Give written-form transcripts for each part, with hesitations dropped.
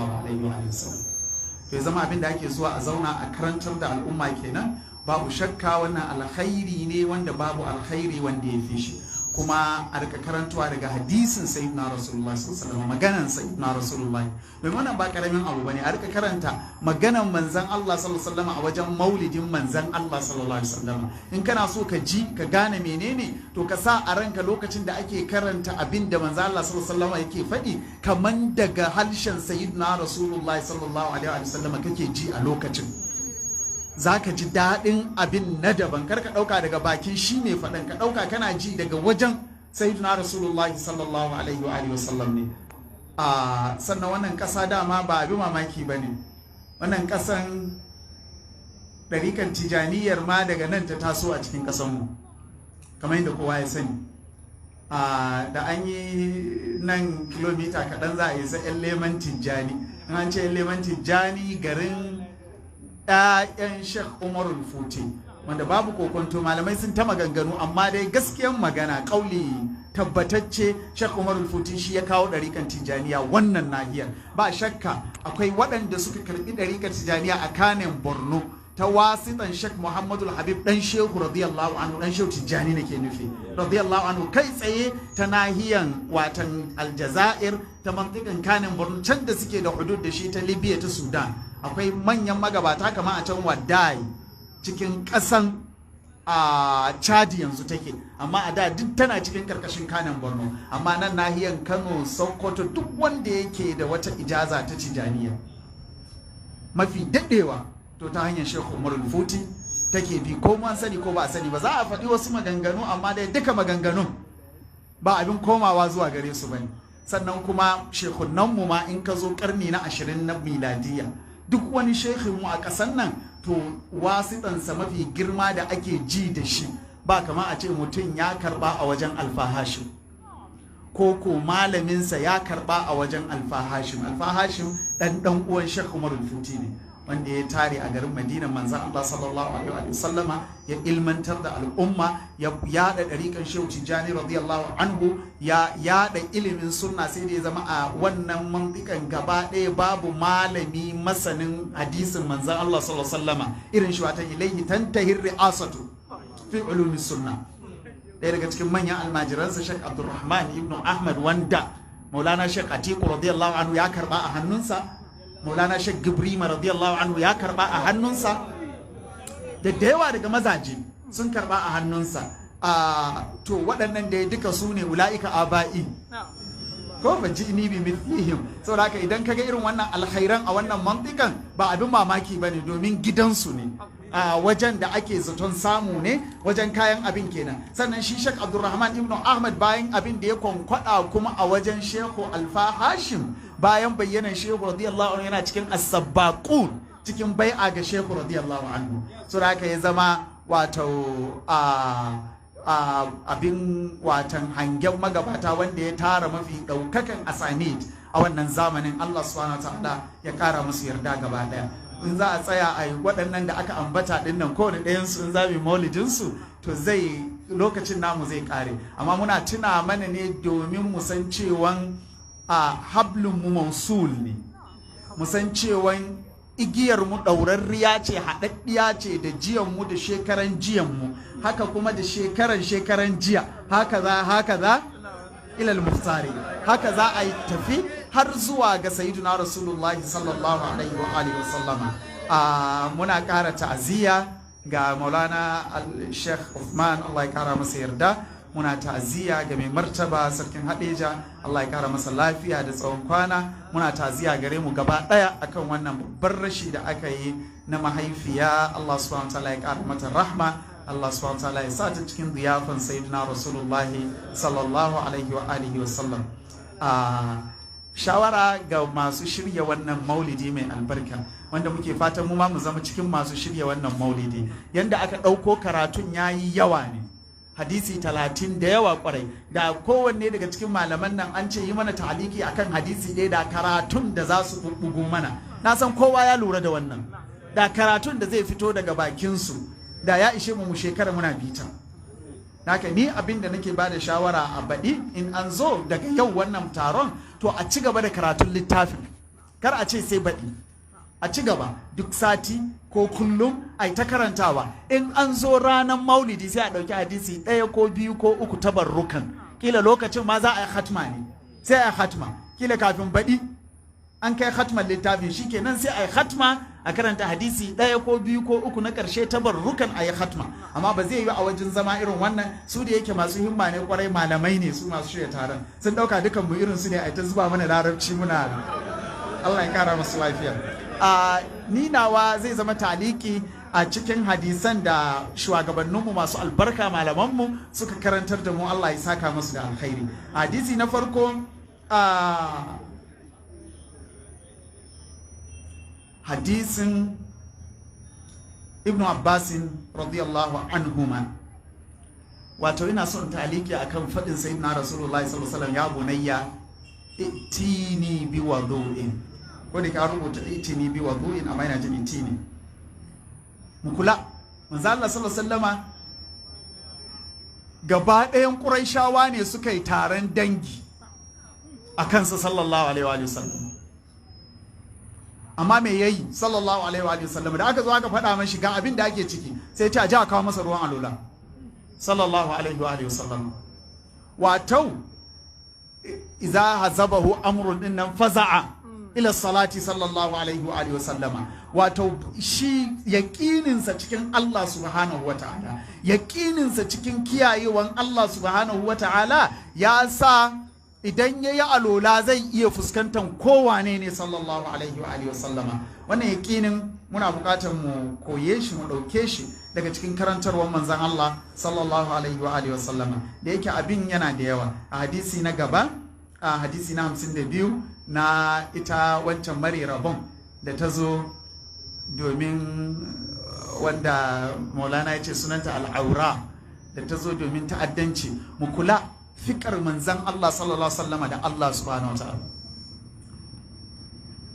Alaihi wa sallam. To ya zama abin da ake zuwa a zauna a karantar da al'umma kenan. Babu shakka wannan alkhairi ne wanda babu alkhairi wanda ya fi shi. Kuma a rika karantuwa daga hadisin Sayyidina Rasulullah sallallahu alaihi wasallam, maganan Sayyidina Rasulullah, domin wannan ba karamin abu bane, a rika karanta maganan manzon Allah sallallahu alaihi wasallam a wajen maulidin manzon Allah sallallahu alaihi wasallam. In kana so ka ji ka gane menene, to ka sa a ranka lokacin da ake karanta abin da manzon Allah sallallahu alaihi wasallam yake faɗi, kaman daga harshen Sayyidina Rasulullah sallallahu alaihi wasallam kake ji a lokacin, za ka ji daɗin abin na daban. Kar ka ɗauka daga bakin shi mai faɗin, ka ɗauka kana ji daga wajen Sayyidina Rasulullahi sallallahu alaihi wa alihi wasallam ne. A sannan wannan ƙasa dama ba abin mamaki ba ne, wannan ƙasan ɗarikan Tijaniyar ma daga nan ta taso a cikin ƙasanmu, kamar yadda kowa ya sani. Da an yi nan kilomita kaɗan za a yi 'yan Leman Tijjani. In an ce 'yan Leman Tijjani, garin 'ya'yan Sheikh Umarul Futi, wanda babu kokonto malamai sun ta maganganu, amma dai gaskiyan magana, kauli tabbatacce, Sheikh Umarul Futi shi ya kawo ɗarikan Tijjaniya wannan nahiyar. Ba shakka akwai waɗanda suka karɓi ɗarikan Tijjaniya a Kanen Borno ta wasitan Sheikh Muhammadu Habib, dan Shehu radiyallahu anhu, dan Shehu Tijjani nake nufi, radiyallahu anhu, kai tsaye ta nahiyan watan Aljazair, ta mantikan Kanen Borno can da suke da hudud da shi, ta Libya, ta Sudan. Akwai manyan magabata kamar a can Wadai, cikin ƙasan a Chadi yanzu take, amma a da duk tana cikin karkashin Kanen Borno. Amma nan nahiyan Kano, Sokoto, duk wanda yake da wata ijaza ta Tijaniya mafi daɗewa, to ta hanyar Sheikh Umar Futi take bi, ko an sani ko ba a sani ba. Za a faɗi wasu maganganu, amma dai duka maganganun ba abin komawa zuwa gare su bane. Sannan kuma shehunanmu ma, in ka zo karni na 20 na miladiya, duk wani shehinmu a ƙasar nan, to wasitansa mafi girma da ake ji da shi, ba kama a ce mutum ya karba a wajen Alfa Hashim, ko malaminsa ya karba a wajen Alfa Hashim. Alfa Hashim dan uwan Sheikh Umar Futi ne, wanda ya tare a garin Madina manzan Allah sallallahu alaihi wa sallama, ya ilmantar da al'umma, ya yada ɗariƙan Shehu Tijjani radiyallahu anhu, ya yada ilimin sunna, sai da ya zama a wannan mantikan gaba ɗaya babu malami masanin hadisin manzan Allah sallallahu alaihi wasallama irin shi, wata ilaihi tantahir ri'asatu fi ulumi sunna. Ɗaya daga cikin manyan almajiransa, Sheikh Abdulrahman ibn Ahmad, wanda Maulana Sheikh Atiku radiyallahu anhu ya karba a hannunsa, Maulana Sheikh Gibrima radiyallahu anhu ya karba a hannunsa, da yawa daga mazaje sun karba a hannunsa. To waɗannan da duka su ne ula'ika aba'i ko ba ji ni bi mithlihim. Saboda haka idan kaga irin wannan alkhairan a wannan mantikan, ba abin mamaki bane, domin gidansu ne, a wajen da ake zaton samu ne, wajen kayan abin kenan. Sannan shi Sheikh Abdulrahman ibn Ahmad, bayan abin da ya kwankwada kuma a wajen Shehu Alfa Hashim, bayan bayyanan Shehu radiyallahu anhu, yana cikin as-sabbaqun cikin bai'a ga Shehu radiyallahu anhu. So haka ya zama wato a abin watan hangen magabata wanda ya tara mafi daukakan asanid a wannan zamanin. Allah subhanahu wa ta'ala ya kara musu yarda gaba daya. In za a tsaya a yi waɗannan da aka ambata ɗin nan, kowane ɗayansu in za mu yi maulidinsu, to zai lokacin namu zai ƙare. Amma muna tuna mana ne domin mu san cewan a hablun mu mausul ne, mu san cewan igiyar mu ɗaurarriya ce, haɗaɗɗiya ce, da jiyan mu da shekaran jiyan mu, haka kuma da shekaran shekaran jiya, haka za haka za ilal muftari, haka za a yi tafi har zuwa ga Sayyiduna Rasulullahi sallallahu alaihi wa alihi wa sallama. Muna ƙara ta'aziyya ga Maulana Sheikh Uthman, Allah ya ƙara masa yarda. Muna ta'aziyya ga mai martaba Sarkin Hadeja, Allah ya ƙara masa lafiya da tsawon kwana. Muna ta'aziyya gare mu gaba ɗaya akan wannan babbar rashi da aka yi na mahaifiya. Allah subhanahu wa ta'ala ya ƙara mata rahma. Allah subhanahu wa ta'ala ya sa ta cikin ziyafan Sayyidina Rasulullahi sallallahu alaihi wa alihi wa sallam. Shawara ga masu shirya wannan maulidi mai albarka, wanda muke fatan mu ma mu zama cikin masu shirya wannan maulidi, yanda aka ɗauko karatun yayi yawa ne, hadisi 30 da yawa kwarai, da kowanne daga cikin malaman nan an ce yi mana ta'aliki akan hadisi ɗaya, da karatun da za su bubbugo mana, na san kowa ya lura da wannan, da karatun da zai fito daga bakinsu da ya ishe mu mu shekara muna bita. Haka ni abin da nake ba da shawara, a baɗi in an zo daga yau wannan taron, to a ci gaba da karatun littafin. Kar a ce sai baɗi, a ci gaba duk sati ko kullum a ta karantawa. In an zo ranar Maulidi, sai a ɗauki hadisi ɗaya ko biyu ko uku tabarrukan. Kila lokacin ma za a yi hatma ne, sai a yi hatma. Kila kafin baɗi an kai hatman littafin, shikenan sai a yi hatma, a karanta hadisi ɗaya ko biyu ko uku na ƙarshe tabarrukan, a yi hatma. Amma ba zai yi a wajen zama irin wannan. Su da yake masu himma ne kwarai, malamai ne su masu shirya taron, sun ɗauka dukan mu irin su ne, a ta zuba mana Larabci muna. Allah ya kara masu lafiya. A ni nawa zai zama taliki a cikin hadisan da shugabanninmu masu albarka, malamanmu, suka karantar da mu. Allah ya saka musu da alkhairi. Hadisi na farko, a hadisin Ibnu Abbasin radiyallahu anhuma. Wato ina son taliki akan faɗin Sayyidina Rasulullahi sallallahu alaihi wasallam: "Ya bunayya, itini bi wudu'in." Ko da ka rubuta "itini bi wudu'in", amma ina jin "itini". Mu kula, manzo Allah sallallahu alaihi wasallama, gaba ɗayan Quraishawa ne suka yi taron dangi a kansa sallallahu alaihi wa sallam. Amma me yayi sallallahu alaihi wa sallam? Da aka zo aka faɗa mashi ga abin da ake ciki, sai ya ce a ji a kawo masa ruwan alola sallallahu alaihi wa sallam. Wato iza hazabahu amrun dinnan, faza'a ila salati sallallahu alaihi wa alihi sallama. Wato shi yaƙininsa cikin Allah subhanahu wa ta'ala, yaƙininsa cikin kiyayewan Allah subhanahu wa ta'ala, ya sa idan ya yi alola zai iya fuskantar kowane ne sallallahu alaihi wa alihi sallama. Wannan yaƙinin muna buƙatar mu koye shi, mu ɗauke shi daga cikin karantarwar manzon Allah sallallahu alaihi wa alihi sallama. Da yake abin yana da yawa, a hadisi na gaba, a hadisi na 52, na ita wancan mare rabon da ta zo domin, wanda Maulana ya ce sunanta Al'aura, da ta zo domin ta'addanci. Mu kula fikar manzan Allah sallallahu alaihi wasallama da Allah subhanahu wataala.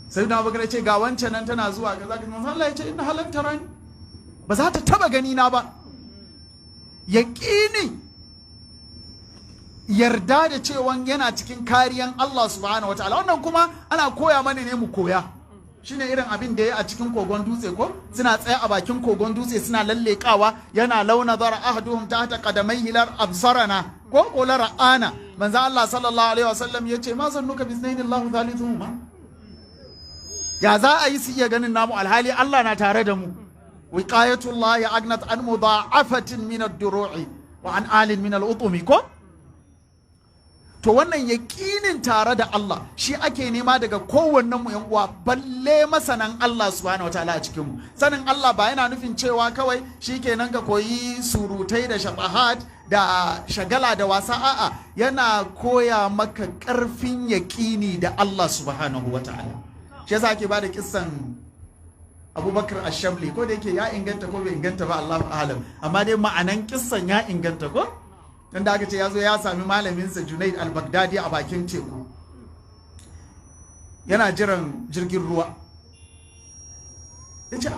Sai da Abubakar ya ce ga wancan nan tana zuwa ga zaka, manzan Allah ya ce inna halan tarani, ba za ta taba gani na ba. Yaqini, yarda da cewa yana cikin kariyan Allah subhanahu wataala. Wannan kuma ana koya mana ne mu koya. Shine irin abin da ya a cikin kogon dutse, ko suna tsaye a bakin kogon dutse suna lallekawa, yana "law nazara ahaduhum tahta qadamaihi lar absarana" ko "la ra'ana". Manzo Allah sallallahu alaihi wasallam yace: "Ma zannuka bisnaini Allahu thalithuhuma?" Ya za a yi su iya ganin namu alhali Allah na tare da mu? Wiqayatullahi agnat an mudha'afatin min ad-duru'i wa an alin min al-utumi. Ko to wannan yaƙinin tare da Allah shi ake nema daga kowannen mu, yan uwa, balle masanan Allah subhanahu wataala a cikin mu. Sanin Allah ba yana nufin cewa kawai shikenan ka koyi surutai da shafahat da shagala da wasa. A'a, yana koya maka ƙarfin yaƙini da Allah subhanahu wataala. Shi yasa ake bada kissan Abubakar Ashabli, ko da yake ya inganta ko bai inganta ba, Allahu a'lam, amma dai ma'anan kissan ya inganta. Ko inda aka ce ya zo ya sami malaminsa Junaid al-Baghdadi a bakin teku, yana jiran jirgin ruwa. Ya ce: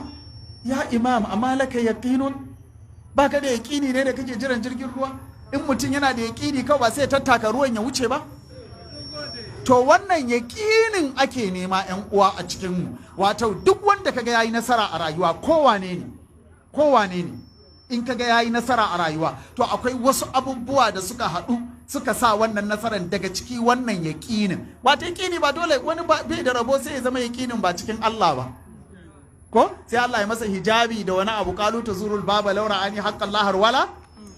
"Ya imam, amma laka yaqinun? Baka da yaqini ne da kake jiran jirgin ruwa? In mutum yana da yaqini, kawai ba sai ya tattaka ruwan ya wuce ba?" To wannan yaƙinin ake nema, yan uwa, a cikin mu. Wato duk wanda kaga yayi nasara a rayuwa, kowane ne, kowane ne, in kaga yayi nasara a rayuwa, to akwai wasu abubuwa da suka haɗu suka sa wannan nasarar. Daga ciki wannan yaƙinin. Wato yaƙini ba dole, wani bai da rabo sai ya zama yaƙinin ba cikin Allah ba, ko sai Allah ya masa hijabi da wani abu. Qalu tazurul baba law ra'ani haqqan lahar wala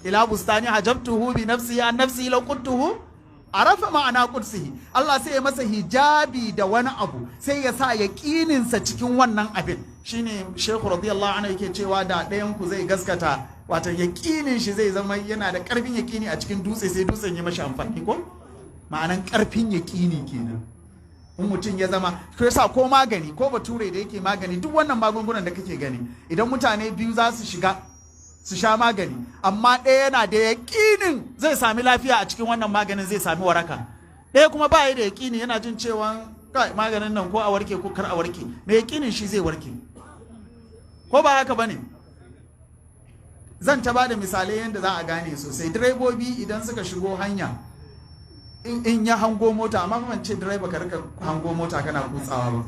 ila bustani hajabtuhu bi nafsi an nafsi law quttuhu arafa ma'ana qudsihi. Allah sai ya masa hijabi da wani abu, sai ya sa yaƙininsa cikin wannan abin. Shine Sheikh radiyallahu anhu yake cewa da ɗayan ku zai gaskata, wato yaƙinin shi zai zama yana da ƙarfin yaƙini a cikin dutse, sai dutsen ya mashi amfani. Ko ma'anan ƙarfin yaƙini kenan. In mutum ya zama ko yasa, ko magani, ko bature da yake magani, duk wannan magungunan da kake gani, idan mutane biyu za su shiga su sha magani, amma ɗaya yana da yaƙinin zai sami lafiya a cikin wannan maganin, zai sami waraka, ɗaya kuma ba ya da yaƙini, yana jin cewa kai, maganin nan ko a warke ko kar a warke, mai yaƙinin shi zai warke. Ko ba haka bane? Zan ta bada misalai yadda za a gane sosai. Direbobi idan suka shigo hanya, in ya hango mota, amma ban ce direba ka rika hango mota kana kutsawa ba.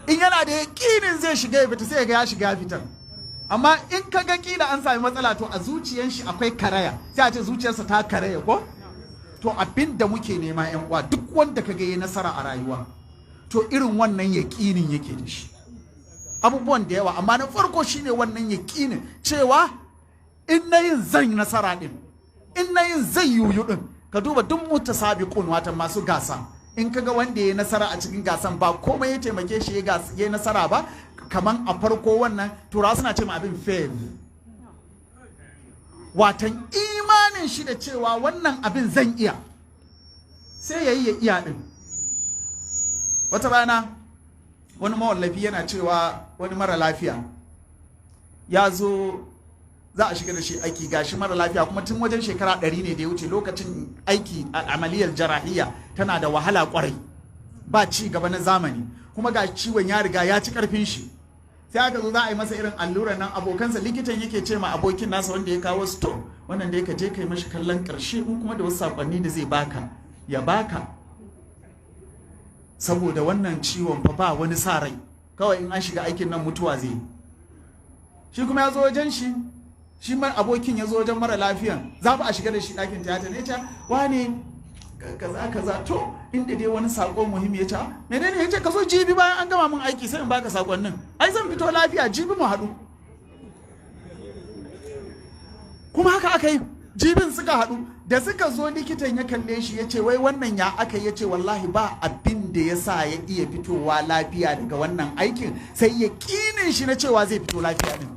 In yana da yaƙinin zai shiga ya fita, sai ga ya shiga ya fitar. Amma in ka ga kila an sami matsala, to a zuciyan shi akwai karaya, sai a ce zuciyarsa ta karaya ko. To abin da muke nema, yan uwa, duk wanda ka ga ya nasara a rayuwa, to irin wannan yaƙinin yake da shi. Abubuwan da yawa, amma na farko shine wannan yaƙinin cewa in na yin zan yi nasara din, in na yin zai yuyu din. Ka duba duk mutasabiqun, wata masu gasa, in kaga wanda ya nasara a cikin gasan, ba komai ya taimake shi ya yi nasara ba kaman a farko wannan, Turawa suna ce ma abin faith, watan imanin shi da cewa wannan abin zan iya, sai ya yi ya iya din. Wata rana wani mawallafi yana cewa wani mara lafiya ya zo za a shiga da shi aiki. Gashi mara lafiya kuma tun wajen shekara 100 ne da ya wuce, lokacin aiki a amaliyar jarahiyya tana da wahala kwarai, ba ci gaba na zamani, kuma ga ciwon ya riga ya ci karfin shi. Sai aka zo za a yi masa irin allurar nan. Abokansa, likitan yake ce ma abokin nasa wanda ya kawo su, "To wannan da ya je kai mashi kallon karshe, in kuma da wasu sakonni da zai baka, ya baka, saboda wannan ciwon fa ba wani sa rai, kawai in an shiga aikin nan mutuwa zai yi." Shi kuma ya zo wajen shi, shi mar abokin ya zo wajen mara lafiyan, za a shiga da shi ɗakin tiyata ne, ta wane kaza kaza, to inda dai wani sako muhimmi. Ya ce, "Menene?" Ya ce, "Ka zo jibi bayan an gama mun aiki, sai in baka sakonnin. Ai zan fito lafiya, jibi mu haɗu." Kuma haka aka yi, jibin suka haɗu. Da suka zo, likitan ya kalle shi ya ce, "Wai wannan ya aka?" Ya ce, "Wallahi ba abin da ya sa ya iya fitowa lafiya daga wannan aikin sai ya ƙinin shi na cewa zai fito lafiya din."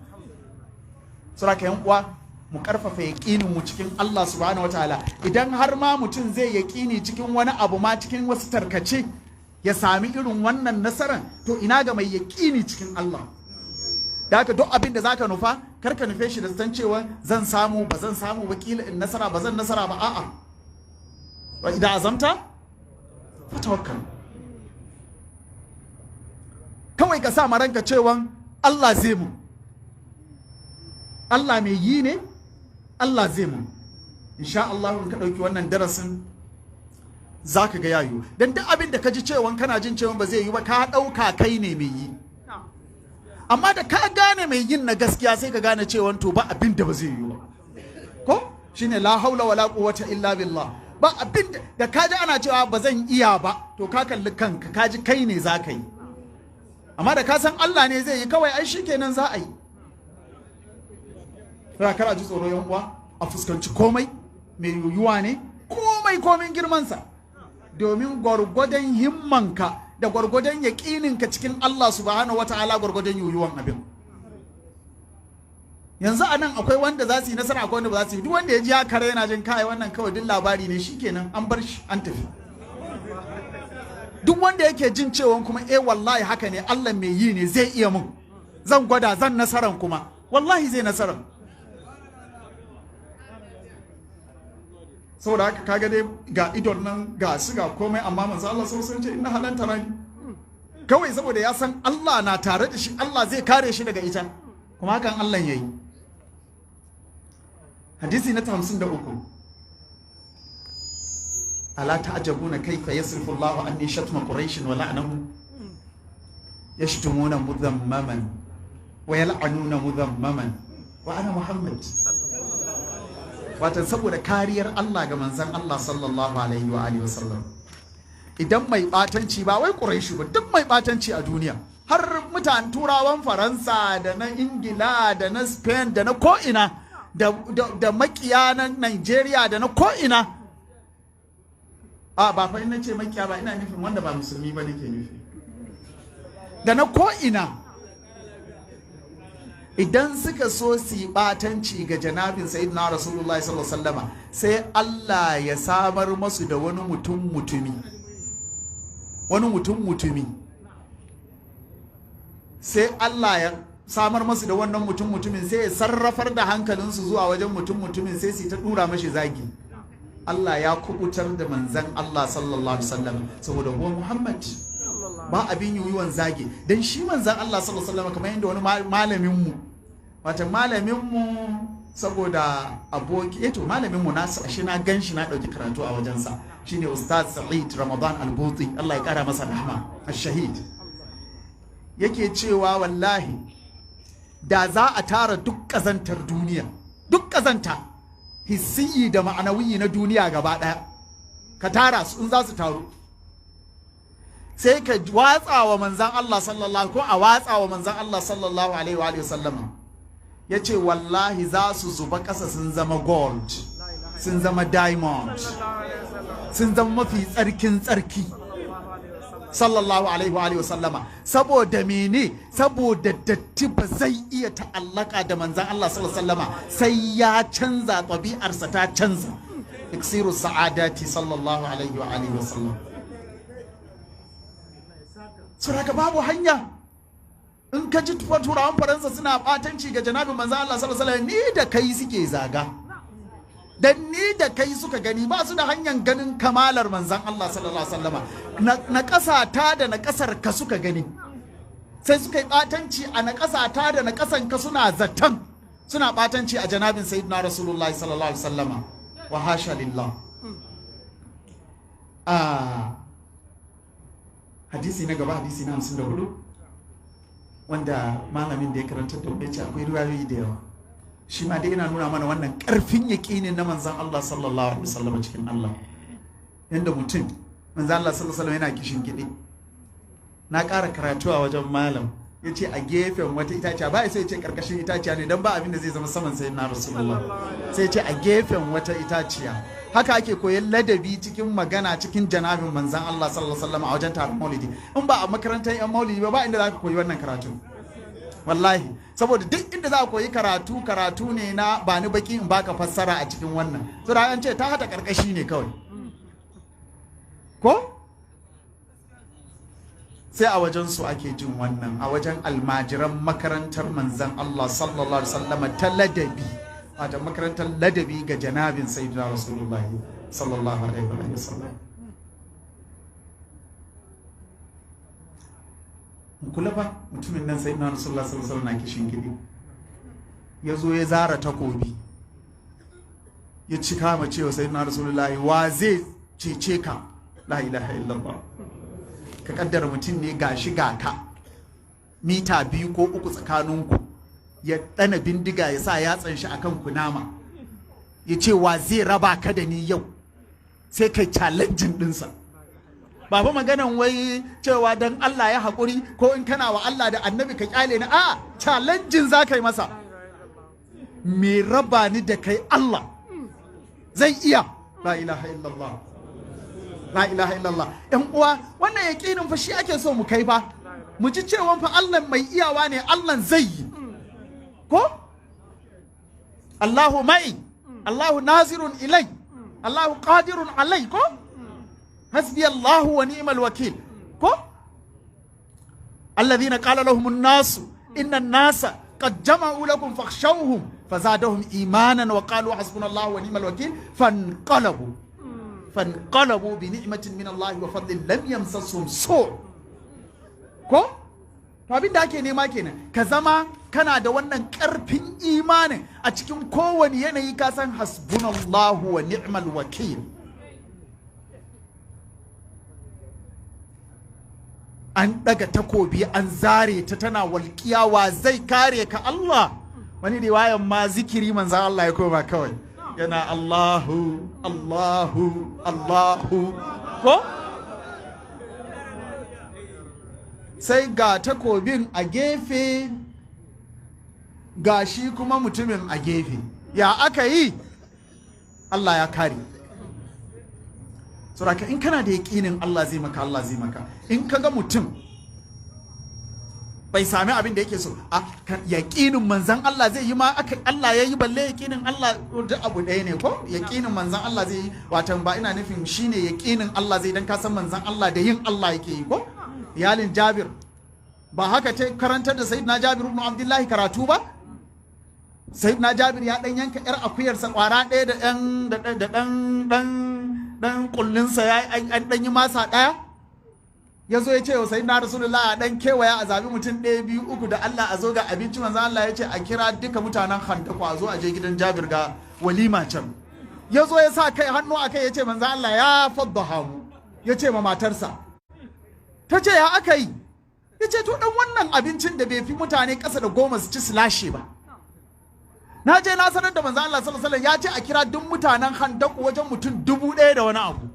Sura yan uwa, mu karfafa yaƙinin mu cikin Allah subhanahu wataala. Idan har ma mutum zai yaƙini cikin wani abu ma, cikin wasu tarkace, ya sami irin wannan nasaran, to ina ga mai yaƙini cikin Allah? Da haka duk abin da zaka nufa, kar ka nufe shi da zaton cewa zan samu, ba zan samu ba, kila in nasara, ba zan nasara ba. A'a, wa idan azamta fatawakkal. Kawai ka sa ma ranka cewa Allah zai mu, Allah mai yi ne, Allah zai mu, insha Allah. In ka ɗauki wannan darasin, za ka ga yayu. Don duk abin da ka ji cewa kana jin cewa ba zai yi ba, ka ɗauka kai ne mai yi. Amma da ka gane mai yin na gaskiya, sai ka gane cewa to ba abin da ba zai yi ba. Ko shine la haula wala quwwata illa billah. Ba abin da ka ji ana cewa ba zan iya ba, to ka kalli kanka, ka ji kai ne za ka yi. Amma da ka san Allah ne zai yi, kawai ai shikenan za a yi. Sai kar a ji tsoro, yan uwa, a fuskanci komai mai yiwuwa ne, komai komin girmansa, domin gwargwadon himmanka da gwargwadon yaƙininka cikin Allah subhanahu wata'ala, gwargwadon yiwuwan abin. Yanzu a nan akwai wanda za su yi nasara, akwai wanda ba za su yi. Duk wanda ya ji ya kare yana jin kai wannan kawai duk labari ne, shikenan an bar shi an tafi. Duk wanda yake jin cewa kuma eh wallahi haka ne, Allah mai yi ne, zai iya mun, zan gwada, zan nasaran, kuma wallahi zai nasaran. Saboda haka kaga dai ga idon nan, ga su, ga komai, amma manzo Allah sai sun ce inna halanta rani, kawai saboda ya san Allah na tare da shi, Allah zai kare shi daga ita, kuma hakan Allah yayi. Hadisi na 53: ala ta'jabuna kayfa yasrifu Allahu anni shatma quraish wa la'nahu? Yashtumuna mudhammaman wa yal'anuna mudhammaman wa ana Muhammad. Watan saboda kariyar Allah ga manzon Allah sallallahu alaihi wa alihi wasallam. Idan mai batanci, ba wai Quraishi ba, duk mai batanci a duniya, har mutanen Turawan Faransa da na Ingila da na Spain da na ko'ina da makiya na Nigeria da na ko'ina. A ba fa ina ce makiya ba, ina nufin wanda ba musulmi ba nake nufi, da na ko'ina, idan suka so su yi batanci ga janabin sayyidina Rasulullahi sallallahu alaihi wasallama, sai Allah ya samar masu da wani mutum mutumi, wani mutum mutumi. Sai Allah ya samar masu da wannan mutum mutumin, sai ya sarrafar da hankalinsu zuwa wajen mutum mutumin, sai su ta dura mashi zagi. Allah ya kubutar da manzan Allah sallallahu alaihi wasallam saboda huwa Muhammad, ba abin yiwuwan zage dan shi manzan Allah sallallahu alaihi wasallam. Kamar yadda wani malamin mu, wata malamin mu, saboda aboki, eh to malamin mu na shi, na ganshi, na dauki karatu a wajensa, shine Ustaz Sa'id Ramadan Al-Buti, Allah ya kara masa rahma, ash-shahid. Yake cewa wallahi da za a tara duk ƙazantar duniya, duk ƙazanta hissiyi da ma'anawiyi na duniya gaba ɗaya, ka tara su, in za su taru sai ka watsa wa manzan Allah sallallahu, ko a watsa wa manzan Allah sallallahu alaihi wa sallama, ya ce wallahi za su zuba ƙasa sun zama gold, sun zama diamond, sun zama mafi tsarkin tsarki, sallallahu alaihi wa sallama. Saboda mene? Saboda datti ba zai iya ta'allaka da manzan Allah sallallahu alaihi sallama sai ya canza, ɗabi'arsa ta canza. Iksiru sa'adati sallallahu alaihi wa sallam. Saboda babu hanya. In ka ji turawan Faransa suna batanci ga janabin manzan Allah sallallahu alaihi, ni da kai suke zaga, dan ni da kai suka gani. Ba su da hanyar ganin kamalar manzan Allah sallallahu alaihi wasallama. Na ƙasa ta da na ƙasar ka suka gani, sai suka yi batanci a na ƙasa ta da na ƙasan ka. Suna zaton suna batanci a janabin Sayyidina Rasulullahi sallallahu alaihi wasallama, wa hasha lillah. A hadisi na gaba, hadisi na 54, wanda malamin da ya karanta da ya ce akwai riwayoyi da yawa, shi ma dai yana nuna mana wannan karfin yaƙinin na manzan Allah sallallahu alaihi wasallam cikin Allah. Yanda mutum, manzan Allah sallallahu alaihi wasallam yana kishin gide. Na ƙara karatu a wajen malam, ya ce a gefen wata itaciya, ba sai ya ce karkashin itaciya ne, don ba abin da zai zama saman Sayyidina Rasulullah, sai ya ce a gefen wata itaciya. Haka ake koyon ladabi cikin magana cikin janabin manzan Allah sallallahu alaihi wasallam a wajen taron maulidi. In ba a makarantar yan maulidi ba, ba inda za ka koyi wannan karatu wallahi. Saboda duk inda za a koyi karatu, karatu ne na ba ni baki in baka fassara a cikin wannan. So da an ce ta hata karkashi ne kawai ko sai a wajen su ake jin wannan, a wajen almajiran makarantar manzan Allah sallallahu alaihi wasallam ta ladabi, wato makarantar ladabi ga janabin Sayyidina Rasulullahi sallallahu alaihi wasallam. Kula fa, mutumin nan, Sayyidina Rasulullah sallallahu alaihi wasallam na kishin gidi, ya zo ya zara takobi, ya ci kama cewa Sayyidina Rasulullahi, wa zai cece ka? La ilaha illallah. Ka kaddara mutum ne gashi ga ka, mita 2 ko 3 tsakaninku, ya ɗana bindiga, ya sa yatsan shi akan kunama, ya ce wa zai raba ka da ni yau? Sai kai challenging ɗinsa. Ba fa maganan wai cewa don Allah ya haƙuri ko in kana wa Allah da annabi ka kyale ni, a challenging za ka yi masa. Me raba ni da kai? Allah zai iya. La ilaha illallah, la ilaha illallah. Yan uwa, wannan yaƙinin fa shi ake so mu kai fa, mu ji cewa fa Allah mai iyawa ne, Allah zai yi ko. Allahu mai, Allahu nazirun ilai, Allahu qadirun alai, ko hasbi Allahu wa ni'mal wakil, ko alladhina qala lahum an-nas inna an-nasa qad jama'u lakum fakhshawhum fazadahum imanan wa qalu hasbunallahu wa ni'mal wakil fanqalabu bi ni'matin min Allah wa fadlin lam yamsasuhum su. Ko to abin da ake nema kenan, ka zama kana da wannan karfin imanin a cikin kowane yanayi, ka san hasbunallahu wa ni'mal wakil. An daga takobi an zare ta, tana walƙiya, wa zai kare ka? Allah. Wani riwayan ma zikiri manzan Allah ya koma kawai yana Allahu Allahu Allahu, ko sai ga takobin a gefe, ga shi kuma mutumin a gefe. Ya aka yi? Allah ya kare. Saboda in kana da yaƙinin Allah zai maka, Allah zai maka. In ka ga mutum bai sami abin da yake so, a yaƙinin manzan Allah zai yi ma aka Allah ya yi, balle yaƙinin Allah duk abu ɗaya ne ko? Yaƙinin manzan Allah zai yi, watan ba ina nufin shine yaƙinin Allah zai, dan ka san manzan Allah da yin Allah yake yi ko? Iyalin Jabir ba haka ta karantar da Sayyidina Jabir ibn Abdullahi karatu ba? Sayyidina Jabir ya dan yanka yar akuyarsa kwara ɗaya da ɗan da ɗan ɗan ɗan kullinsa, ya an ɗan yi masa ɗaya. Ya zo ya ce wa Sayyidina Rasulullah a ɗan kewaya a zabi mutum 1, 2, 3 da Allah a zo ga abinci. Manzo Allah ya ce a kira duka mutanen Handaku a zo a je gidan Jabir ga walima can. Ya zo ya sa kai hannu a kai, ya ce manzo Allah ya fadda hamu, ya ce ma matarsa, ta ce ya aka yi? Ya Ce to dan wannan abincin da bai fi mutane ƙasa da 10 su ci su lashe ba. Na je na sanar da manzo Allah sallallahu alaihi wasallam, ya ce a kira duk mutanen Handaku wajen mutum 1000 da wani abu.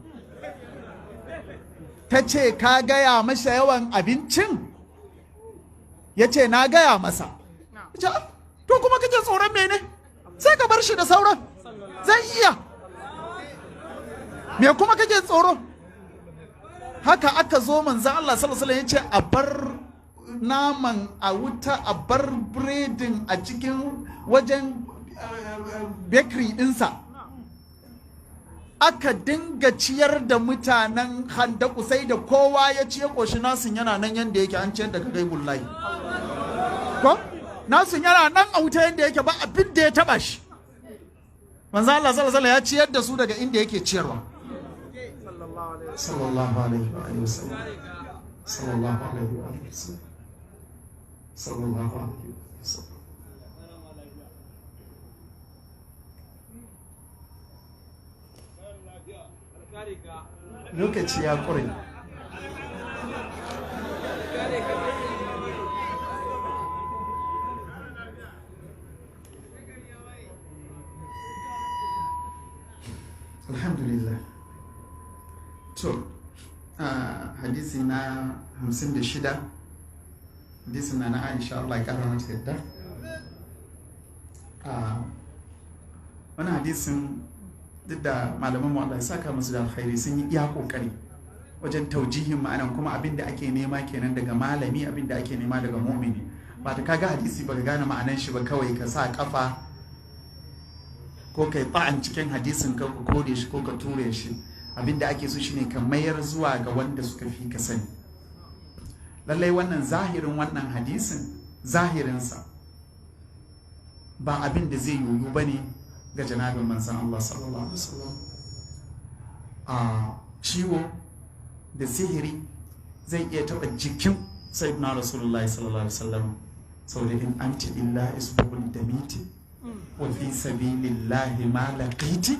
Ta ce ka gaya masa yawan abincin? Ya ce na gaya masa. Ce to kuma kake tsoron mene? Sai ka bar shi da sauran, zai iya. Me kuma kake tsoro? Haka aka zo manzo Allah sallallahu alaihi wasallam ya ce a bar naman a wuta, a bar biredin a cikin wajen bakery dinsa. Aka dinga ciyar da mutanen Handaku sai da kowa ya ci ya koshi. Nasin yana nan yanda yake, an ciyar daga gaibul lahi. Ko nasin yana nan a wuta yanda yake, ba abin da ya taba shi. Manzo Allah sallallahu alaihi wasallam ya ciyar da su daga inda yake ciyarwa. Sallallahu alaihi wa sallam. Sallallahu alaihi wa sallam. Sallallahu alaihi wa sallam. Lokaci ya ƙure. Alhamdulillah. To, hadisi na 56, hadisin na Aisha, Allah ya ƙara mata yadda. Wani hadisin, duk da malaman mu Allah ya saka musu da alkhairi, sun yi iya kokari wajen taujihin ma'anan, kuma abin da ake nema kenan daga malami, abin da ake nema daga mu'mini. Ba ta kaga hadisi baka gane ma'anan shi ba kawai ka sa kafa ko kai ta'an cikin hadisin ka, ko kore shi ko ka ture shi. Abin da ake so shine ka mayar zuwa ga wanda suka fi ka sani. Lallai wannan zahirin wannan hadisin, zahirinsa ba abin da zai yoyu bane ga janabin manzan Allah sallallahu alaihi wasallam. A ciwo da sihiri zai iya taba jikin sayyidina Rasulullahi sallallahu alaihi wasallam, saboda in anti illa isbul damiti wa fi sabilillahi ma laqiti.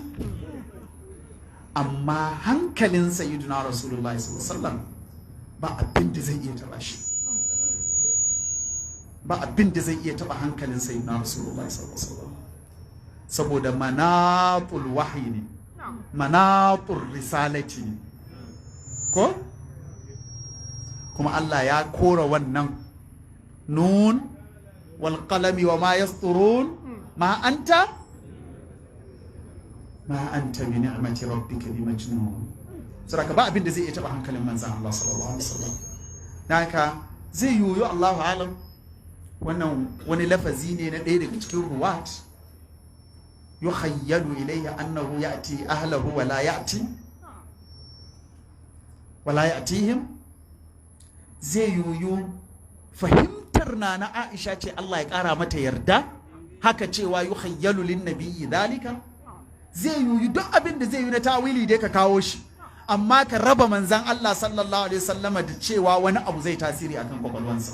Amma hankalin sayyidina Rasulullahi sallallahu alaihi wasallam ba abin da zai iya taba shi, ba abin da zai iya taba hankalin sayyidina Rasulullahi sallallahu alaihi wasallam, saboda manatul wahyi ne, manatul risalati ne. Ko kuma Allah ya kora wannan nun wal qalami wa ma yasturun, ma anta bi ni'mati rabbika bi majnun. Saboda ba abin da zai iya taba hankalin manzon Allah sallallahu alaihi wasallam. Haka zai yoyo, Allahu alam, wannan wani lafazi ne na ɗaya daga cikin ruwat, yukhayyalu ilayhi annahu ya'ti ahlahu wa la ya'ti wala ya'tihim. Zai yoyo fahimtar na na Aisha ce, Allah ya kara mata yarda, haka cewa yukhayyalu lin nabiyyi dhalika. Zai yoyu duk abin da zai yi na tawili dai ka kawo shi, amma ka raba manzan Allah sallallahu alaihi wasallama da cewa wani abu zai tasiri akan kwakwalwansa.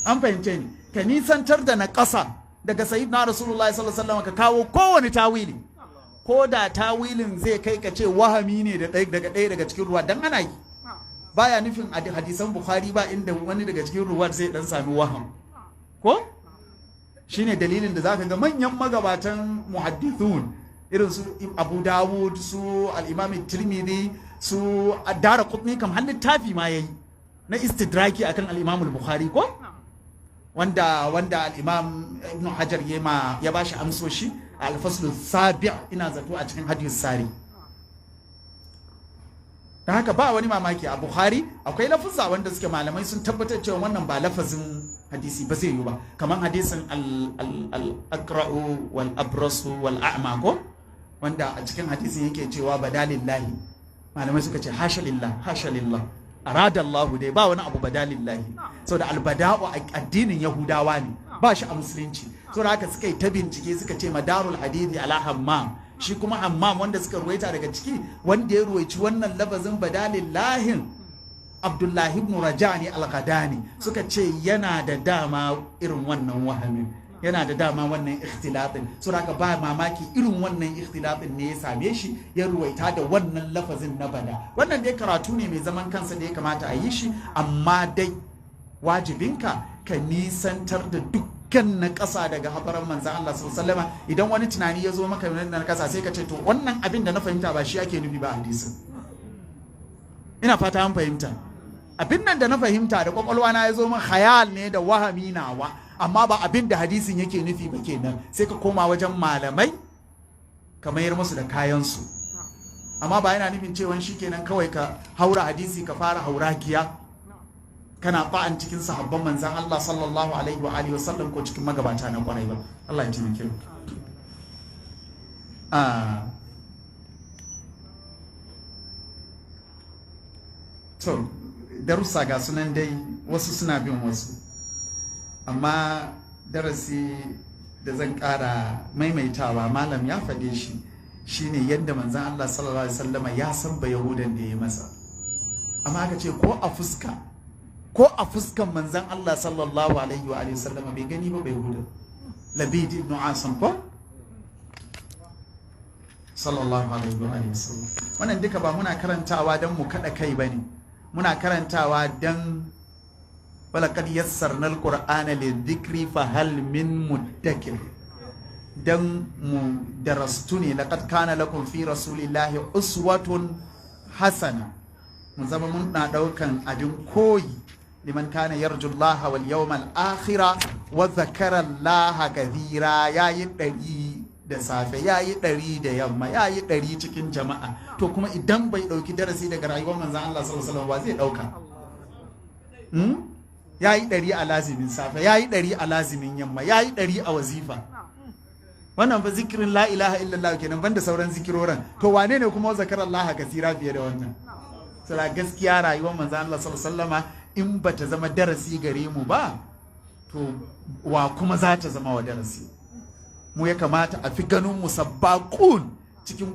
An fahimce ni? Ka nisantar da na ƙasa daga sayyidina Rasulullahi sallallahu alaihi wasallam, ka kawo kowane tawili, ko da tawilin zai kai ka ce wahami ne daga ɗaya daga cikin ruwa, dan ana yi. Baya nufin a hadisan Bukhari ba inda wani daga cikin ruwa zai dan sami waham. Ko shine dalilin da zaka ga manyan magabatan muhaddithun irin su Abu Dawud, su al-Imam Tirmidhi, su Ad-Daraqutni, kam har littafi ma yayi na istidraki akan al-Imam al-Bukhari, ko wanda al-Imam Ibn Hajar ya bashi amsoshi a al-Fasl sabi' ina zato a cikin Hadith Sari. Da haka ba wani mamaki a Bukhari akwai lafuzza wanda suke malamai sun tabbatar cewa wannan ba lafazin hadisi ba zai yi ba, kamar hadisin al-aqra'u wal abrasu wal a'ma, ko wanda a cikin hadisin yake cewa badalillahi. Malamai suka ce hasha lillah, hasha lillah, arada Allah dai ba wani abu badalillahi, saboda albada'u addinin Yahudawa ne, ba shi a musulunci. Saboda haka suka yi ta bincike, suka ce madarul hadithi ala hammam, shi kuma hammam wanda suka ruwaita daga ciki, wanda ya ruwaici wannan lafazin badalillahin Abdullahi ibn Rajani al-Ghadani, suka ce yana da dama irin wannan wahamin, yana da dama wannan ikhtilafin. Saboda haka ba mamaki irin wannan ikhtilafin ne ya same shi ya ruwaita da wannan lafazin na bada. Wannan dai karatu ne mai zaman kansa da ya kamata a yi shi, amma dai Wajibinka ka nisantar da dukkan na ƙasa daga habaran manzan Allah sallallahu alaihi. Idan wani tunani ya zo maka na ƙasa, sai ka ce, "To, wannan abin da na fahimta ba shi ake nufi ba hadisin." Ina fata an fahimta. Abin nan da na fahimta da kwakwalwa na ya zo min, khayal ne da wahami nawa, amma ba abin da hadisin yake nufi ba kenan. Sai ka koma wajen malamai ka mayar musu da kayansu. Amma ba yana nufin cewa kenan kawai ka haura hadisi ka fara hauragiya kana ba'an cikin sahabban manzan Allah sallallahu alaihi wa alihi wasallam ko cikin magabata na kwarai ba. Allah ya taimake mu. To, darussa ga sunan dai, wasu suna bin wasu, amma darasi da zan ƙara maimaitawa, malam ya faɗe shi, shine yadda manzan Allah sallallahu alaihi wasallama ya san ba Yahudan da ya masa, amma aka ce ko a fuska, ko a fuskan manzan Allah sallallahu alaihi wa alihi wasallama bai gani ba, bai Yahudan Labid ibn Asam ko sallallahu alaihi wa alihi wasallam. Wannan duka ba muna karantawa don mu kada kai bane, muna karantawa don walaqad yassarna alqur'ana lidhikri fa hal min muddakir, dan mu darastu ne. Laqad kana lakum fi rasulillahi uswatun hasana, mu zama mun na daukan abin koyi. Liman kana yarju Allah wal yawmal akhira wa dhakara Allah kathira. Yayi 100 da safe, yayi 100 da yamma, yayi 100 cikin jama'a. To, kuma idan bai dauki darasi daga rayuwar manzon Allah sallallahu alaihi wasallam ba, zai dauka? Yayi 100 a lazimin safe, yayi 100 a lazimin yamma, yayi 100 a wazifa. Wannan fa zikirin la ilaha illallah kenan, banda sauran zikiroran. To, wane ne kuma zakarar Allah kasira fiye da wannan? Sala gaskiya, rayuwar manzon Allah sallallahu alaihi wasallama in bata zama darasi gare mu ba, to wa kuma za ta zama wa darasi? Mu ya kamata a fi ganin mu sabbaqun cikin